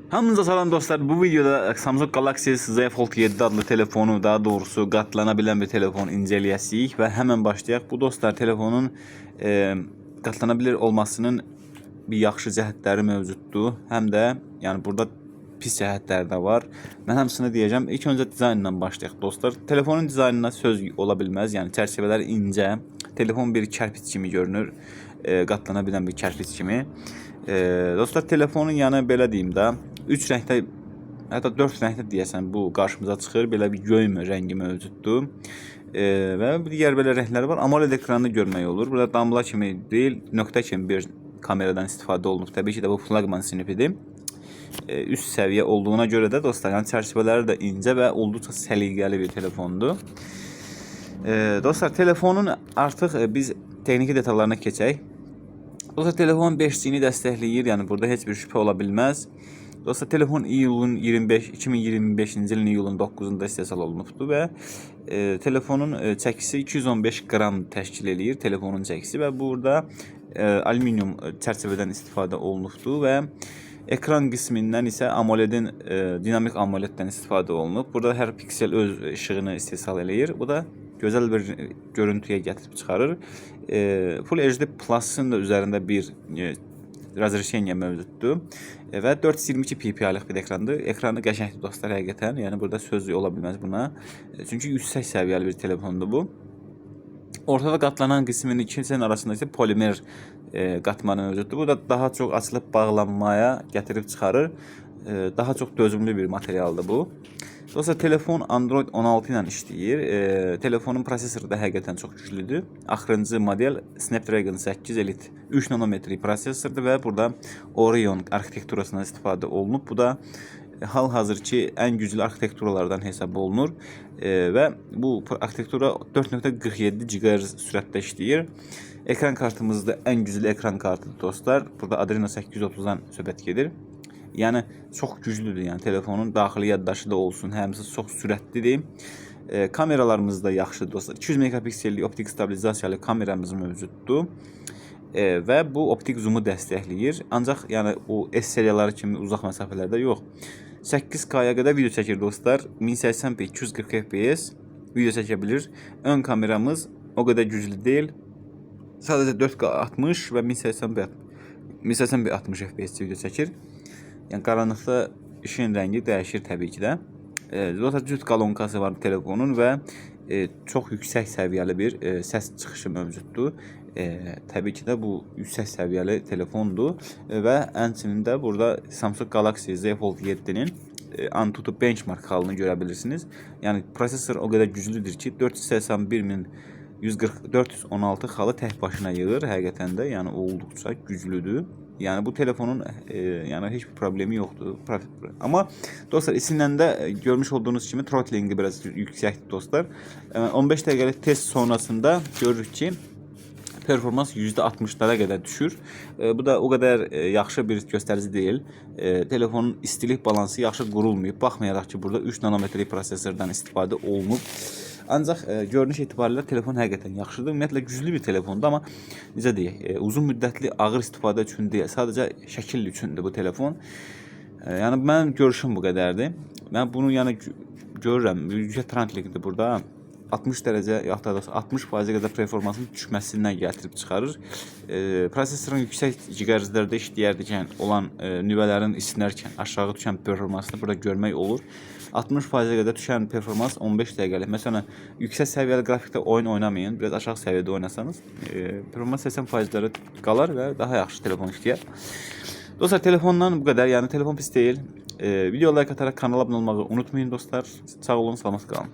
Hamınıza salam dostlar. Bu videoda Samsung Galaxy Z Fold 7 adlı telefonu, daha doğrusu qatlana bilən bir telefon inceləyəcəyik və həmən başlayaq. Bu dostlar, telefonun qatlanabilir olmasının bir yaxşı cəhətləri mövcuddur. Həm də yəni burada pis cəhətləri də var. Mən hamısını deyəcəm. İlk öncə dizayndan başlayaq dostlar. Telefonun dizaynına söz ola bilməz. Yəni çərçivələr incə. Telefon bir kərpic kimi görünür. Qatlana bilən bir kərpic kimi. Dostlar, telefonun yəni belə deyim də 3 rəngdə, hətta 4 rəngdə deyəsən bu qarşımıza çıxır. Belə bir göy rəngi mövcuddur. Və digər belə rəngləri var. AMOLED ekranını görmək olur. Burada damla kimi deyil, nöqtə kimi bir kameradan istifadə olunub. Təbii ki də bu flaqman sinifidir. Üst səviyyə olduğuna görə də dostlar, yəni çərçivələri də incə və olduqca səliqəli bir telefondur. Dostlar, telefonun artıq biz texniki detallarına keçək. Dostlar, telefon 5G-ni dəstəkləyir, yəni burada heç bir şübhə ola bilməz. Dostlar, telefon iyulun 25 2025-ci ilin iyulun 9-unda istehsal olunubdur və telefonun çəkisi 215 qram təşkil eləyir, telefonun çəkisi, və burada alüminium çərçivədən istifadə olunubdur və ekran qismindən isə AMOLED-in dinamik AMOLED-dən istifadə olunub. Burada hər piksel öz işığını istehsal eləyir. Bu da gözəl bir görüntüyə gətirib çıxarır. Full HD Plus-ın da üzərində bir razрешение mövcuddur. Və 422 ppi-lıq bir ekrandır. Ekranı qəşəngdir dostlar, həqiqətən. Yəni burada söz ola bilməz buna. Çünki yüksək səviyyəli bir telefondur bu. Ortada qatlanan qisminin ikisinin arasında isə polimer qatmanı mövcuddur. Bu da daha çox açılıb bağlanmaya gətirib çıxarır. Daha çox dözümlü bir materialdır bu. Dostlar, telefon Android 16 ilə işləyir. Telefonun prosesoru da həqiqətən çox güclüdür. Axırıncı model Snapdragon 8 Elite 3 nanometri prosesordur və burada Oryon arxitekturasından istifadə olunub. Bu da hal-hazırki ən güclü arxitekturalardan hesab olunur. Və bu arxitektura 4.47 GHz sürətdə işləyir. Ekran kartımız da ən güclü ekran kartıdır dostlar. Burada Adreno 830-dan söhbət gedir. Yəni çox güclüdür. Yəni telefonun daxili yaddaşı da olsun, həmsi çox sürətlidir. Kameralarımız da yaxşıdır dostlar. 200 megapiksellik optik stabilizasiyalı kameramız mövcuddur. Və bu optik zoomu dəstəkləyir. Ancaq yəni o S seriyaları kimi uzaq məsafələrdə yox. 8K-ya qədər video çəkir dostlar. 1080p 240 FPS video çəkə bilir. Ön kameramız o qədər güclü deyil. Sadəcə 4K 60 və 1080p 60 FPS video çəkir. Yəni qaranlıqda işığın rəngi dəyişir təbii ki də. Dostlar, cüt kolonkası var telefonun və çox yüksək səviyyəli bir səs çıxışı mövcuddur. Təbii ki də bu yüksək səviyyəli telefondur və həmçinin də burada Samsung Galaxy Z Fold 7-nin Antutu benchmark halını görə bilirsiniz. Yəni prosesor o qədər güclüdür ki, 481.140 416 xalı tək başına yığır həqiqətən də, yəni olduqca güclüdür. Yəni bu telefonun yəni heç bir problemi yoxdur. Amma dostlar, isinəndə görmüş olduğunuz kimi throttlingi biraz yüksəkdir dostlar. 15 dəqiqəlik test sonrasında görürük ki, performans %60-lara qədər düşür. Bu da o qədər yaxşı bir göstərici deyil. Telefonun istilik balansı yaxşı qurulmayıb. Baxmayaraq ki, burada 3 nanometrlik prosesordan istifadə olunub. Ancaq görünüş etibarilə telefon həqiqətən yaxşıdır. Ümumiyyətlə güclü bir telefondur, amma necə deyək, uzun müddətli ağır istifadə üçün deyil, sadəcə şəkil üçündür bu telefon. Yəni mənim görüşüm bu qədərdir. Mən bunu yəni görürəm. Yüksək throttling-dir burada. 60 dərəcə, yaxud da 60%-ə qədər performansın düşməsindən gətirib çıxarır. Prosesorun yüksək gigahertzlərdə işləyərkən olan nüvələrin isinərkən aşağı düşən performansını burada görmək olur. 60%-ə qədər düşən performans 15 dəqiqəlik. Məsələn, yüksək səviyyəli qrafikdə oyun oynamayın, biraz aşağı səviyyədə oynasanız, performans 80%-lərə qalar və daha yaxşı telefon işləyər. Dostlar, telefondan bu qədər. Yəni telefon pis deyil. Video like ataraq kanala abunə olmağı unutmayın dostlar. Sağ olun, salamat qalın.